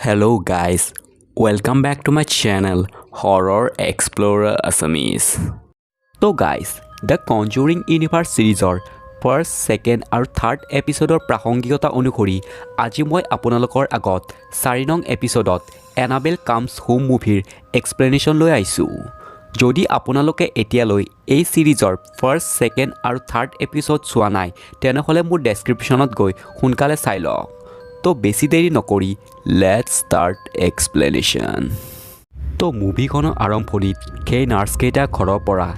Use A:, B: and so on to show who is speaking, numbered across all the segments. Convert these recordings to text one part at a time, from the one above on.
A: Hello guys, welcome back to my channel, Horror Explorer Assamese. So guys, the conjuring universe ছিৰিজৰ first, second আৰু third এপিছ'ডৰ প্ৰাসংগিকতা অনুসৰি আজি মই আপোনালোকৰ আগত 4 নং এপিছ'ডত এনাবেল কামছ হোম মুভিৰ এক্সপ্লেনেশ্যন লৈ আহিছোঁ। যদি আপোনালোকে এতিয়ালৈ এই ছিৰিজৰ ফাৰ্ষ্ট, ছেকেণ্ড আৰু থাৰ্ড এপিছ'ড চোৱা নাই, তেনেহ'লে মোৰ ডেছক্ৰিপশ্যনত গৈ সোনকালে চাই লওক। তো বেছি দেৰি নকৰি let's start explanation. তো মুভিখনৰ আৰম্ভণিত সেই নাৰ্ছকেইটা ঘৰৰ পৰা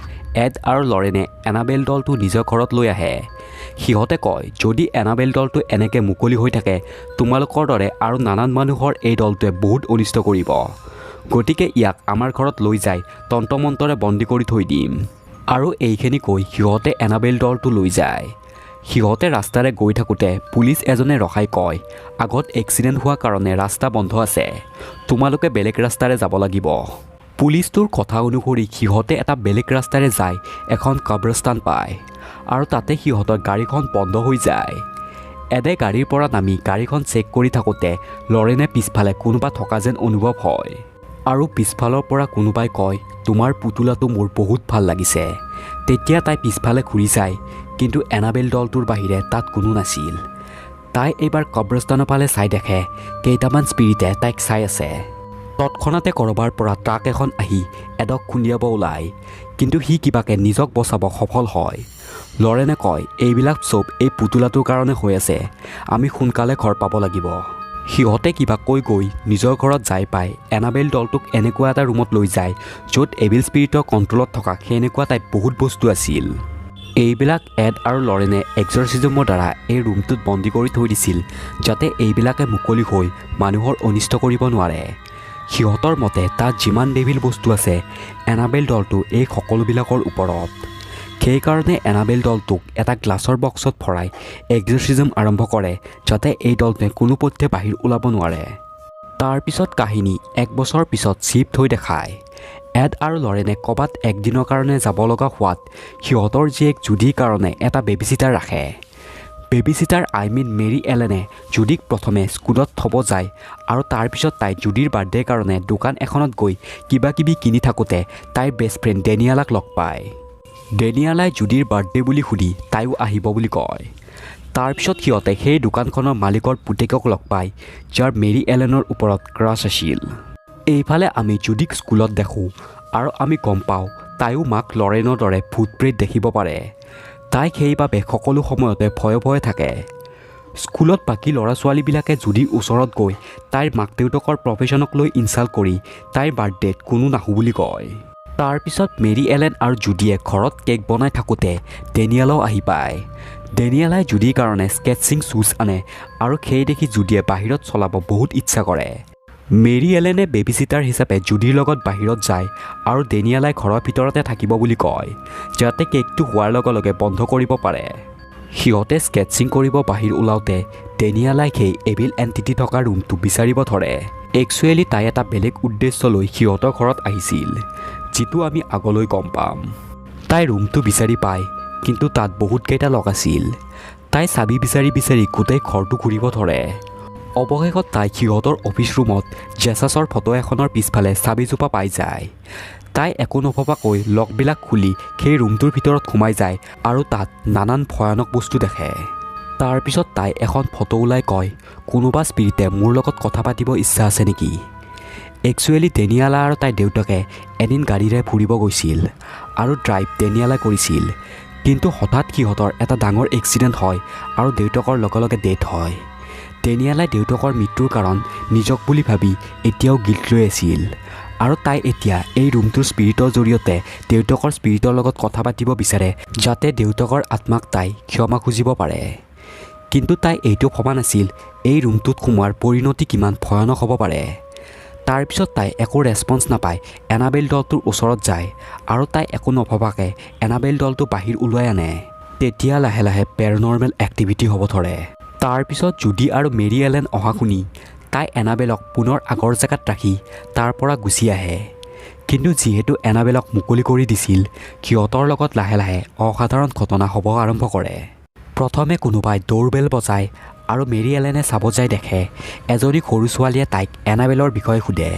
A: এড আৰু লৰেনে এনাবেল ডলটো নিজৰ ঘৰত লৈ আহে। সিহঁতে কয়, যদি এনাবেল ডলটো এনেকৈ মুকলি হৈ থাকে, তোমালোকৰ দৰে আৰু নানান মানুহৰ এই ডলটোৱে বহুত অনিষ্ট কৰিব। গতিকে ইয়াক আমাৰ ঘৰত লৈ যাই তন্ত্ৰ মন্ত্ৰৰে বন্দী কৰি থৈ দিম। আৰু এইখিনি কৈ সিহঁতে এনাবেল ডলটো লৈ যায়। সিহঁতে ৰাস্তাৰে গৈ থাকোঁতে পুলিচ এজনে ৰখাই কয়, আগত এক্সিডেণ্ট হোৱাৰ কাৰণে ৰাস্তা বন্ধ আছে, তোমালোকে বেলেগ ৰাস্তাৰে যাব লাগিব। পুলিচটোৰ কথা অনুসৰি সিহঁতে এটা বেলেগ ৰাস্তাৰে যায় এখন কব্ৰস্থান পায় আৰু তাতে সিহঁতৰ গাড়ীখন বন্ধ হৈ যায়। এডে গাড়ীৰ পৰা নামি গাড়ীখন চেক কৰি থাকোঁতে লৰেনে পিছফালে কোনোবা থকা যেন অনুভৱ হয় আৰু পিছফালৰ পৰা কোনোবাই কয়, "তোমাৰ পুতলাটো মোৰ বহুত ভাল লাগিছে।" তেতিয়া তাই পিছফালে ঘূৰি যায়, কিন্তু এনাবেল ডলটোৰ বাহিৰে তাত কোনো নাছিল। তাই এইবাৰ কব্ৰস্থানৰ ফালে চাই দেখে কেইটামান স্পিৰিটে তাইক চাই আছে। তৎক্ষণাতে ক'ৰবাৰ পৰা ট্ৰাক এখন আহি এডক খুন্দিয়াব ওলায়, কিন্তু সি কিবাকে নিজক বচাব সফল হয়। লৰেনে কয়, এইবিলাক চব এই পুতলাটোৰ কাৰণে হৈ আছে, আমি সোনকালে ঘৰ পাব লাগিব। সিহঁতে কিবাকৈ গৈ নিজৰ ঘৰত যাই পাই এনাবেল ডলটোক এনেকুৱা এটা ৰুমত লৈ যায়, য'ত এভিল স্পিৰিটৰ কণ্ট্ৰলত থকা সেনেকুৱা টাইপ বহুত বস্তু আছিল। এইবিলাক এড আৰু লৰেনে এক্সৰচিজমৰ দ্বাৰা এই ৰুমটোত বন্দী কৰি থৈ দিছিল, যাতে এইবিলাকে মুকলি হৈ মানুহৰ অনিষ্ট কৰিব নোৱাৰে। সিহঁতৰ মতে তাত যিমান ডেভিল বস্তু আছে, এনাবেল ডলটো এই সকলোবিলাকৰ ওপৰত। সেইকাৰণে এনাবেল ডলটোক এটা গ্লাছৰ বক্সত ভৰাই এক্সৰচিজম আৰম্ভ কৰে, যাতে এই ডলটোৱে কোনোপধ্যে বাহিৰ ওলাব নোৱাৰে। তাৰপিছত কাহিনী এক বছৰ পিছত শ্বিফ্ট হৈ দেখায়, এড আৰু লৰেনে ক'ৰবাত একদিনৰ কাৰণে যাব লগা হোৱাত সিহঁতৰ জীয়েক জুডিৰ কাৰণে এটা বেবিচিটাৰ ৰাখে। বেবিচিটাৰ, I mean Marie এলেনে জুডিক প্ৰথমে স্কুলত থ'ব যায় আৰু তাৰপিছত তাই জুডিৰ বাৰ্থডেৰ কাৰণে দোকান এখনত গৈ কিবা কিবি কিনি থাকোঁতে তাইৰ বেষ্ট ফ্ৰেণ্ড ডেনিয়ালাক লগ পায়। ডেনিয়ালাই জুডিৰ বাৰ্থডে বুলি সুধি তাইও আহিব বুলি কয়। তাৰপিছত সিহঁতে সেই দোকানখনৰ মালিকৰ পুতেকক লগ পায়, যাৰ মেৰী এলেনৰ ওপৰত ক্ৰাছ আছিল। এইফালে আমি জুডিক স্কুলত দেখোঁ আৰু আমি গম পাওঁ তাইও মাক লৰেনৰ দৰে ভূত প্ৰেত দেখিব পাৰে। তাই সেইবাবে সকলো সময়তে ভয়ে ভয়ে থাকে। স্কুলত বাকী ল'ৰা ছোৱালীবিলাকে জুডিৰ ওচৰত গৈ তাইৰ মাক দেউতাকৰ প্ৰফেশ্যনক লৈ ইনচাল্ট কৰি তাইৰ বাৰ্থডেত কোনো নাহোঁ বুলি কয়। তাৰপিছত মেৰী এলেন আৰু জুডিয়ে ঘৰত কেক বনাই থাকোঁতে ডেনিয়েলাও আহি পায়। ডেনিয়েলাই জুডিৰ কাৰণে স্কেটিং শ্বুজ আনে আৰু সেই দেখি জুডিয়ে বাহিৰত চলাব বহুত ইচ্ছা কৰে। মেৰী এলেনে বেবিচিটাৰ হিচাপে জুডিৰ লগত বাহিৰত যায় আৰু ডেনিয়েলাই ঘৰৰ ভিতৰতে থাকিব বুলি কয়, যাতে কেকটো হোৱাৰ লগে লগে বন্ধ কৰিব পাৰে। সিহঁতে স্কেটিং কৰিব বাহিৰ ওলাওঁতে ডেনিয়ালাই সেই এভিল এণ্টিটি থকা ৰুমটো বিচাৰিব ধৰে। একচুৱেলি তাই এটা বেলেগ উদ্দেশ্য লৈ সিহঁতৰ ঘৰত আহিছিল, যিটো আমি আগলৈ গম পাম। তাই ৰুমটো বিচাৰি পায়, কিন্তু তাত বহুতকেইটা লক আছিল। তাই চাবি বিচাৰি বিচাৰি গোটেই ঘৰটো ঘূৰিব ধৰে। অৱশেষত তাই সিহঁতৰ অফিচ ৰুমত জেচাছৰ ফটো এখনৰ পিছফালে চাবিজোপা পাই যায়। তাই একো নভবাকৈ লকবিলাক খুলি সেই ৰুমটোৰ ভিতৰত সোমাই যায় আৰু তাত নানান ভয়ানক বস্তু দেখে। তাৰপিছত তাই এখন ফটো ওলাই কয়, কোনোবা স্পিৰিটে মোৰ লগত কথা পাতিব ইচ্ছা আছে নেকি? একচুৱেলি ডেনিয়ালা আৰু তাইৰ দেউতাকে এদিন গাড়ীৰে ফুৰিব গৈছিল আৰু ড্ৰাইভ ডেনিয়ালাই কৰিছিল। কিন্তু হঠাৎ সিহঁতৰ এটা ডাঙৰ এক্সিডেণ্ট হয় আৰু দেউতাকৰ লগে লগে ডেথ হয়। ডেনিয়ালাই দেউতাকৰ মৃত্যুৰ কাৰণ নিজক বুলি ভাবি এতিয়াও গিল্ট লৈ আছিল আৰু তাই এতিয়া এই ৰুমটোৰ স্পিৰিটৰ জৰিয়তে দেউতাকৰ স্পিৰিটৰ লগত কথা পাতিব বিচাৰে, যাতে দেউতাকৰ আত্মাক তাই ক্ষমা খুজিব পাৰে। কিন্তু তাই এইটো ভবা নাছিল এই ৰুমটোত সোমোৱাৰ পৰিণতি কিমান ভয়ানক হ'ব পাৰে। তাৰপিছত তাই একো ৰেচপন্স নাপাই এনাবেল ডলটোৰ ওচৰত যায় আৰু তাই একো নভবাকৈ এনাবেল ডলটো বাহিৰ ওলাই আনে। তেতিয়া লাহে লাহে পেৰানৰ্মেল এক্টিভিটি হ'ব ধৰে। তাৰপিছত জুডি আৰু মেৰী এলেন অহা শুনি তাই এনাবেলক পুনৰ আগৰ জেগাত ৰাখি তাৰ পৰা গুচি আহে। কিন্তু যিহেতু এনাবেলক মুকলি কৰি দিছিল, সিহঁতৰ লগত লাহে লাহে অসাধাৰণ ঘটনা হ'ব আৰম্ভ কৰে। প্ৰথমে কোনোবাই ড'ৰবেল বজায়। আৰু মেৰী এলেনে চাব যাই দেখে এজনী সৰু ছোৱালীয়ে তাইক এনাবেলৰ বিষয়ে সোধে।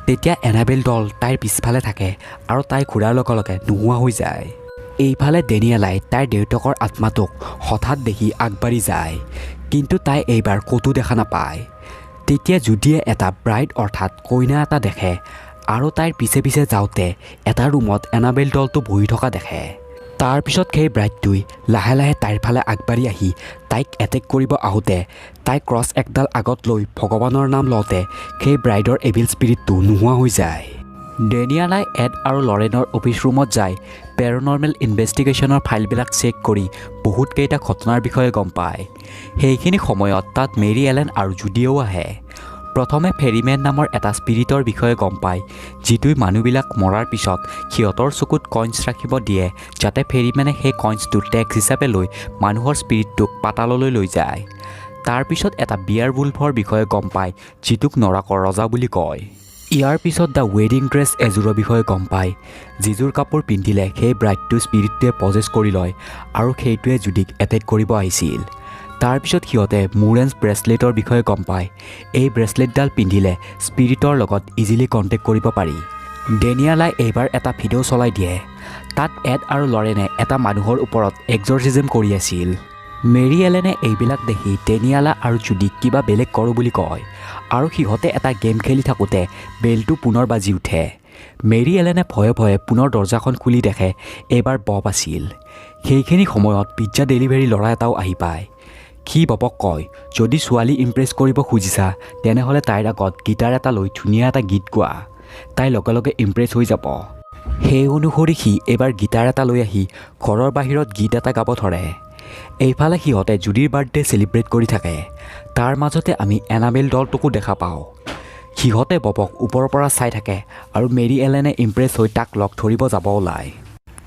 A: তেতিয়া এনাবেল ডল তাইৰ পিছফালে থাকে আৰু তাই ঘূৰাৰ লগে লগে নোহোৱা হৈ যায়। এইফালে ডেনিয়েলাই তাইৰ দেউতাকৰ আত্মাটোক হঠাৎ দেখি আগবাঢ়ি যায়, কিন্তু তাই এইবাৰ ক'তো দেখা নাপায়। তেতিয়া জুডিয়ে এটা ব্ৰাইড অৰ্থাৎ কইনা এটা দেখে আৰু তাইৰ পিছে পিছে যাওঁতে এটা ৰুমত এনাবেল ডলটো বহি থকা দেখে। তাৰপিছত সেই ব্ৰাইডটোৱে লাহে লাহে তাইৰ ফালে আগবাঢ়ি আহি তাইক এটেক কৰিব আহোঁতে তাই ক্ৰছ একডাল আগত লৈ ভগৱানৰ নাম লওঁতে সেই ব্ৰাইডৰ এভিল স্পিৰিটটো নোহোৱা হৈ যায়। ডেনিয়ালাই এড আৰু লৰেনৰ অফিচ ৰুমত যায় পেৰনৰ্মেল ইনভেষ্টিগেশ্যনৰ ফাইলবিলাক চেক কৰি বহুতকেইটা ঘটনাৰ বিষয়ে গম পায়। সেইখিনি সময়ত তাত মেৰী এলেন আৰু জুডিয়েও আহে। প্ৰথমে ফেৰিমেন নামৰ এটা স্পিৰিটৰ বিষয়ে গম পায়, যিটোৱে মানুহবিলাক মৰাৰ পিছত সিহঁতৰ চকুত কইনছ ৰাখিব দিয়ে, যাতে ফেৰিমেনে সেই কইনছটো টেক্স হিচাপে লৈ মানুহৰ স্পিৰিটটোক পাতাললৈ লৈ যায়। তাৰপিছত এটা বিয়াৰ উলফৰ বিষয়ে গম পায়, যিটোক নৰকৰ ৰজা বুলি কয়। ইয়াৰ পিছত the ৱেডিং ড্ৰেছ এযোৰৰ বিষয়ে গম পায়, যিযোৰ কাপোৰ পিন্ধিলে সেই ব্ৰাইডটো স্পিৰিটটোৱে পজেছ কৰি লয় আৰু সেইটোৱে জুডিক এটেক কৰিব আহিছিল। তাৰপিছত সিহঁতে মুৰেন্স ব্ৰেচলেটৰ বিষয়ে গম পায়। এই ব্ৰেচলেটডাল পিন্ধিলে স্পিৰিটৰ লগত ইজিলি কণ্টেক্ট কৰিব পাৰি। ডেনিয়ালাই এইবাৰ এটা ভিডিঅ' চলাই দিয়ে। তাত এড আৰু লৰেনে এটা মানুহৰ ওপৰত এক্সৰচিজম কৰি আছিল। মেৰী এলেনে এইবিলাক দেখি ডেনিয়ালা আৰু জুডিক কিবা বেলেগ কৰোঁ বুলি কয় আৰু সিহঁতে এটা গেম খেলি থাকোঁতে বেলটো পুনৰ বাজি উঠে। মেৰী এলেনে ভয়ে ভয়ে পুনৰ দৰ্জাখন খুলি দেখে এইবাৰ বব আছিল। সেইখিনি সময়ত পিজ্জা ডেলিভাৰী ল'ৰা এটাও আহি পায়। সি ববক কয়, যদি ছোৱালী ইমপ্ৰেছ কৰিব খুজিছা, তেনেহ'লে তাইৰ আগত গীটাৰ এটা লৈ ধুনীয়া এটা গীত গোৱা, তাই লগে লগে ইমপ্ৰেছ হৈ যাব। সেই অনুসৰি সি এইবাৰ গীটাৰ এটা লৈ আহি ঘৰৰ বাহিৰত গীত এটা গাব ধৰে। এইফালে সিহঁতে জুডিৰ বাৰ্থডে চেলিব্ৰেট কৰি থাকে। তাৰ মাজতে আমি এনাবেল ডলটোকো দেখা পাওঁ। সিহঁতে ববক ওপৰৰ পৰা চাই থাকে আৰু মেৰী এলেনে ইমপ্ৰেছ হৈ তাক লগ ধৰিব যাব ওলায়।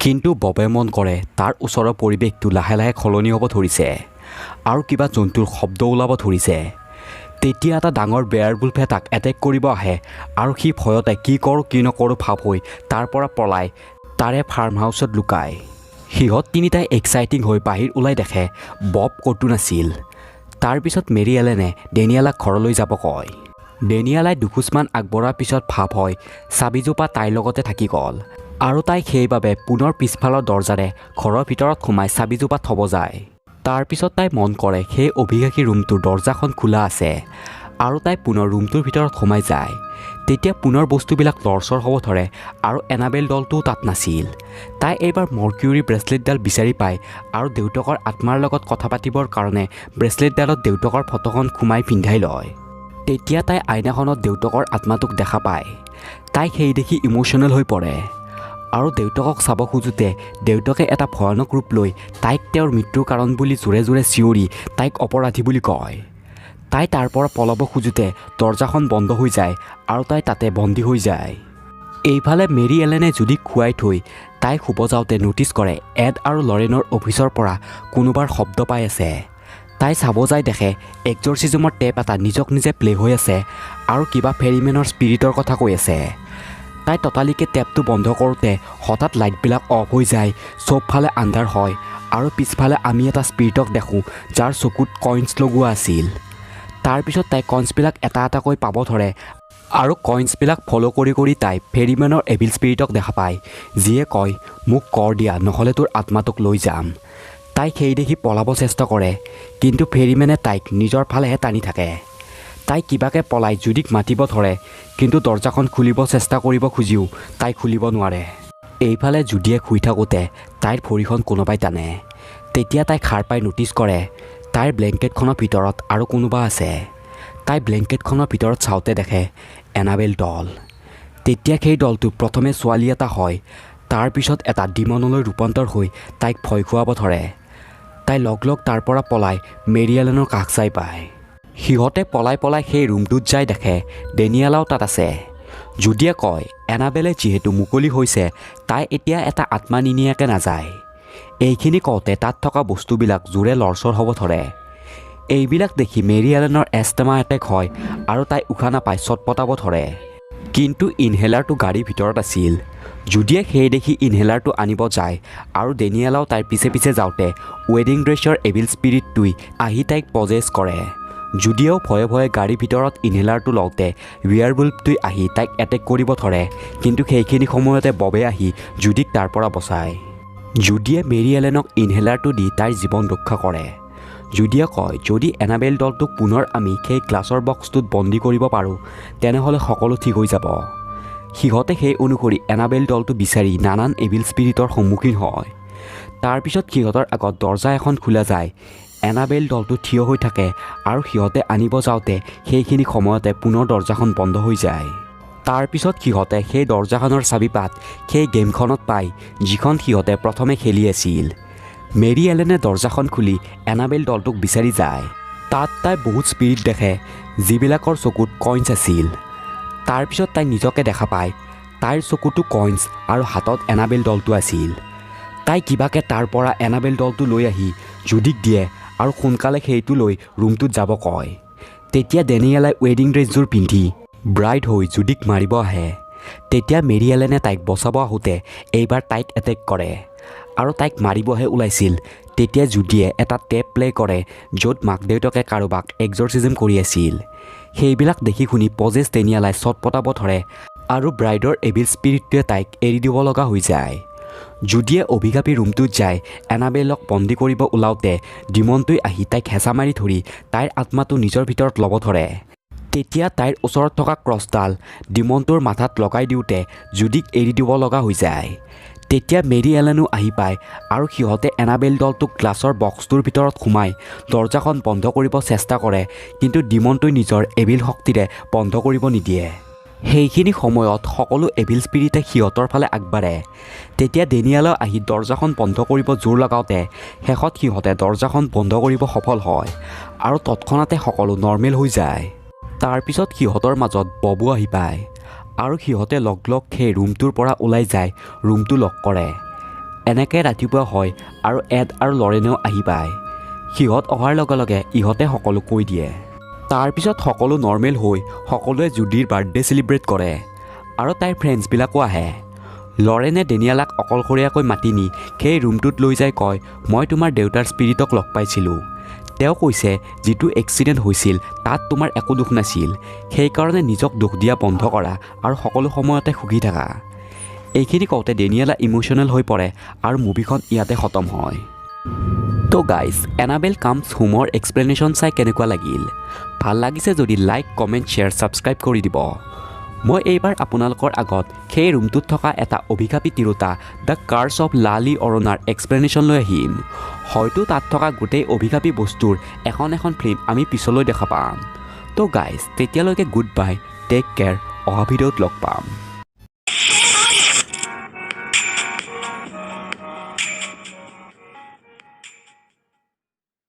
A: কিন্তু ববে মন কৰে তাৰ ওচৰৰ পৰিৱেশটো লাহে লাহে সলনি হ'ব ধৰিছে আৰু কিবা জন্তুৰ শব্দ ওলাব ধৰিছে। তেতিয়া এটা ডাঙৰ বেয়াৰ উলফে তাক এটেক কৰিব আহে আৰু সি ভয়তে কি কৰোঁ কি নকৰোঁ ভাৱ হৈ তাৰ পৰা পলাই তাৰে ফাৰ্ম হাউচত লুকায়। সিহঁত তিনিটাই এক্সাইটিং হৈ বাহিৰ ওলাই দেখে বব ক'তো নাছিল। তাৰপিছত মেৰী এলেনে ডেনিয়েলাক ঘৰলৈ যাব কয়। ডেনিয়েলাই দুখোজমান আগবঢ়াৰ পিছত ভাৱ হয় চাবিজোপা তাইৰ লগতে থাকি গ'ল আৰু তাই সেইবাবে পুনৰ পিছফালৰ দৰ্জাৰে ঘৰৰ ভিতৰত সোমাই চাবিজোপা থ'ব যায়। তাৰপিছত তাই মন কৰে সেই অভিশাপী ৰুমটোৰ দৰ্জাখন খোলা আছে আৰু তাই পুনৰ ৰুমটোৰ ভিতৰত সোমাই যায়। তেতিয়া পুনৰ বস্তুবিলাক লৰচৰ হ'ব ধৰে আৰু এনাবেল ডলটোও তাত নাছিল। তাই এইবাৰ মৰ্কিউৰী ব্ৰেচলেটডাল বিচাৰি পায় আৰু দেউতাকৰ আত্মাৰ লগত কথা পাতিবৰ কাৰণে ব্ৰেচলেটডালত দেউতাকৰ ফটোখন সোমাই পিন্ধাই লয়। তেতিয়া তাই আইনাখনত দেউতাকৰ আত্মাটোক দেখা পায়। তাই সেই দেখি ইম'শ্যনেল হৈ পৰে আৰু দেউতাকক চাব খোজোঁতে দেউতাকে এটা ভয়ানক ৰূপ লৈ তাইক তেওঁৰ মৃত্যুৰ কাৰণ বুলি জোৰে জোৰে চিঞৰি তাইক অপৰাধী বুলি কয়। তাই তাৰ পৰা পলাব খোজোঁতে দৰ্জাখন বন্ধ হৈ যায় আৰু তাই তাতে বন্দী হৈ যায়। এইফালে মেৰী এলেনে জুডিক খুৱাই থৈ তাই শুব যাওঁতে ন'টিছ কৰে এড আৰু লৰেনৰ অফিচৰ পৰা কোনোবাৰ শব্দ পাই আছে। তাই চাব যায় দেখে এক্সৰচিজমৰ টেপ এটা নিজক নিজে প্লে হৈ আছে আৰু কিবা ফেৰিমেনৰ স্পিৰিটৰ কথা কৈ আছে। তাই ততালিকে টেপটো বন্ধ কৰোঁতে হঠাৎ লাইটবিলাক অফ হৈ যায়, চবফালে আন্ধাৰ হয় আৰু পিছফালে আমি এটা স্পিৰিটক দেখোঁ, যাৰ চকুত কইনছ লগোৱা আছিল। তাৰপিছত তাই কইনছবিলাক এটা এটাকৈ পাব ধৰে আৰু কইনছবিলাক ফ'ল' কৰি কৰি তাই ফেৰিমেনৰ এভিল স্পিৰিটক দেখা পায়, যিয়ে কয়, মোক কৰ দিয়া, নহ'লে তোৰ আত্মাটোক লৈ যাম। তাই সেই দেখি পলাব চেষ্টা কৰে, কিন্তু ফেৰিমেনে তাইক নিজৰ ফালেহে টানি থাকে। তাই কিবাকৈ পলাই জুডিক মাতিব ধৰে, কিন্তু দৰ্জাখন খুলিব চেষ্টা কৰিব খুজিও তাই খুলিব নোৱাৰে। এইফালে জুডিয়ে শুই থাকোঁতে তাইৰ ভৰিখন কোনোবাই টানে। তেতিয়া তাই সাৰ পাই ন'টিছ কৰে তাইৰ ব্লেংকেটখনৰ ভিতৰত আৰু কোনোবা আছে। তাই ব্লেংকেটখনৰ ভিতৰত চাওঁতে দেখে এনাবেল ডল। তেতিয়া সেই ডলটো প্ৰথমে ছোৱালী এটা হয়, তাৰপিছত এটা ডিমনলৈ ৰূপান্তৰ হৈ তাইক ভয় খুৱাব ধৰে। তাই লগ লগ তাৰ পৰা পলাই মেৰী এলেনৰ কাষ চাই পায়। সিহঁতে পলাই পলাই সেই ৰুমটোত যাই দেখে ডেনিয়েলাও তাত আছে। জুডিয়ে কয়, এনাবেলে যিহেতু মুকলি হৈছে, তাই এতিয়া এটা আত্মা নিনিয়াকৈ নাযায়। এইখিনি কওঁতে তাত থকা বস্তুবিলাক জোৰে লৰচৰ হ'ব ধৰে। এইবিলাক দেখি মেৰী এলেনৰ এষ্টেমা এটেক হয় আৰু তাই উশাহ নাপাই ছটপটাব ধৰে। কিন্তু ইনহেলাৰটো গাড়ীৰ ভিতৰত আছিল। জুডিয়ে সেই দেখি ইনহেলাৰটো আনিব যায় আৰু ডেনিয়েলাও তাইৰ পিছে পিছে যাওঁতে ৱেডিং ড্ৰেছৰ এভিল স্পিৰিটটোই আহি তাইক পজেছ কৰে। জুডিয়েও ভয়ে ভয়ে গাড়ীৰ ভিতৰত ইনহেলাৰটো লওঁতে ৱেয়াৰৱুল্ফটোৱে আহি তাইক এটেক কৰিব ধৰে, কিন্তু সেইখিনি সময়তে ববে আহি জুডিক তাৰ পৰা বচায়। জুডিয়ে মেৰী এলেনক ইনহেলাৰটো দি তাইৰ জীৱন ৰক্ষা কৰে। জুডিয়ে কয়, যদি এনাবেল ডলটোক পুনৰ আমি সেই গ্লাছৰ বক্সটোত বন্দী কৰিব পাৰোঁ, তেনেহ'লে সকলো ঠিক হৈ যাব। সিহঁতে সেই অনুসৰি এনাবেল ডলটো বিচাৰি নানান এভিল স্পিৰিটৰ সন্মুখীন হয়। তাৰপিছত সিহঁতৰ আগত দৰ্জা এখন খোলা যায়। এনাবেল ডলটো থিয় হৈ থাকে আৰু সিহঁতে আনিব যাওঁতে সেইখিনি সময়তে পুনৰ দৰ্জাখন বন্ধ হৈ যায়। তাৰপিছত সিহঁতে সেই দৰ্জাখনৰ চাবিপাত সেই গেমখনত পায়, যিখন সিহঁতে প্ৰথমে খেলি আছিল। মেৰী এলেনে দৰ্জাখন খুলি এনাবেল ডলটোক বিচাৰি যায়। তাত তাই বহুত স্পিৰিট দেখে, যিবিলাকৰ চকুত কইনছ আছিল। তাৰপিছত তাই নিজকে দেখা পায়। তাইৰ চকুতো কইনছ আৰু হাতত এনাবেল ডলটো আছিল। তাই কিবাকে তাৰ পৰা এনাবেল ডলটো লৈ আহি জুডিক দিয়ে আৰু সোনকালে সেইটো লৈ ৰুমটোত যাব কয়। তেতিয়া ডেনিয়েলাই ৱেডিং ড্ৰেছযোৰ পিন্ধি ব্ৰাইড হৈ জুডিক মাৰিব আহে। তেতিয়া মেৰী এলেনে তাইক বচাব আহোঁতে এইবাৰ তাইক এটেক কৰে আৰু তাইক মাৰিবহে ওলাইছিল, তেতিয়া জুডিয়ে এটা টেপ প্লে' কৰে, য'ত মাক দেউতাকে কাৰোবাক এক্সৰচিজম কৰি আছিল। সেইবিলাক দেখি শুনি পজেছ ডেনিয়েলাই চটপটাব ধৰে আৰু ব্ৰাইডৰ এভিল স্পিৰিটটোৱে তাইক এৰি দিব লগা হৈ যায়। জুডিয়ে অভিশাপী ৰুমটোত যায় এনাবেলক বন্দী কৰিব ওলাওঁতে ডিমনটোৱে আহি তাইক হেঁচা মাৰি ধৰি তাইৰ আত্মাটো নিজৰ ভিতৰত ল'ব ধৰে। তেতিয়া তাইৰ ওচৰত থকা ক্ৰছডাল ডিমনটোৰ মাথাত লগাই দিওঁতে জুডিক এৰি দিব লগা হৈ যায়। তেতিয়া মেৰী এলেনো আহি পায় আৰু সিহঁতে এনাবেল ডলটোক গ্লাছৰ বক্সটোৰ ভিতৰত সোমাই দৰ্জাখন বন্ধ কৰিব চেষ্টা কৰে, কিন্তু ডিমনটোৱে নিজৰ এভিল শক্তিৰে বন্ধ কৰিব নিদিয়ে। সেইখিনি সময়ত সকলো এভিল স্পিৰিটে সিহঁতৰ ফালে আগবাঢ়ে। তেতিয়া ডেনিয়েলেও আহি দৰ্জাখন বন্ধ কৰিব জোৰ লগাওঁতে শেষত সিহঁতে দৰ্জাখন বন্ধ কৰিব সফল হয় আৰু তৎক্ষণাতে সকলো নৰ্মেল হৈ যায়। তাৰপিছত সিহঁতৰ মাজত ববো আহি পায় আৰু সিহঁতে লগ লগ সেই ৰুমটোৰ পৰা ওলাই যায়, ৰুমটো লক কৰে। এনেকৈ ৰাতিপুৱা হয় আৰু এড আৰু লৰেনেও আহি পায়। সিহঁত অহাৰ লগে লগে ইহঁতে সকলো কৈ দিয়ে। তাৰপিছত সকলো নৰ্মেল হৈ সকলোৱে জুডিৰ বাৰ্থডে চেলিব্ৰেট কৰে আৰু তাইৰ ফ্ৰেণ্ডছবিলাকো আহে। লৰেনে ডেনিয়েলাক অকলশৰীয়াকৈ মাতি নি সেই ৰুমটোত লৈ যাই কয়, মই তোমাৰ দেউতাৰ স্পিৰিটক লগ পাইছিলোঁ। তেওঁ কৈছে, যিটো এক্সিডেণ্ট হৈছিল তাত তোমাৰ একো দোষ নাছিল। সেইকাৰণে নিজক দোষ দিয়া বন্ধ কৰা আৰু সকলো সময়তে সুখী থাকা। এইখিনি কওঁতে ডেনিয়েলা ইম'শ্যনেল হৈ পৰে আৰু মুভিখন ইয়াতে খতম হয়। তো গাইজ, এনাবেল কামছ হোমৰ এক্সপ্লেনেশ্যন চাই কেনেকুৱা লাগিল? ভাল লাগিছে যদি লাইক, কমেণ্ট, শ্বেয়াৰ, ছাবস্ক্ৰাইব কৰি দিব। মই এইবাৰ আপোনালোকৰ আগত সেই ৰুমটোত থকা এটা অভিশাপী তিৰোতা, the curse of লা লিঅ'ৰনাৰ এক্সপ্লেনেশ্যন লৈ আহিম। হয়তো তাত থকা গোটেই অভিশাপী বস্তুৰ এখন এখন ফিল্ম আমি পিছলৈ দেখা পাম। তো গাইজ, তেতিয়ালৈকে গুড বাই, টেক কেয়াৰ। অহা ভিডিঅ'ত লগ পাম।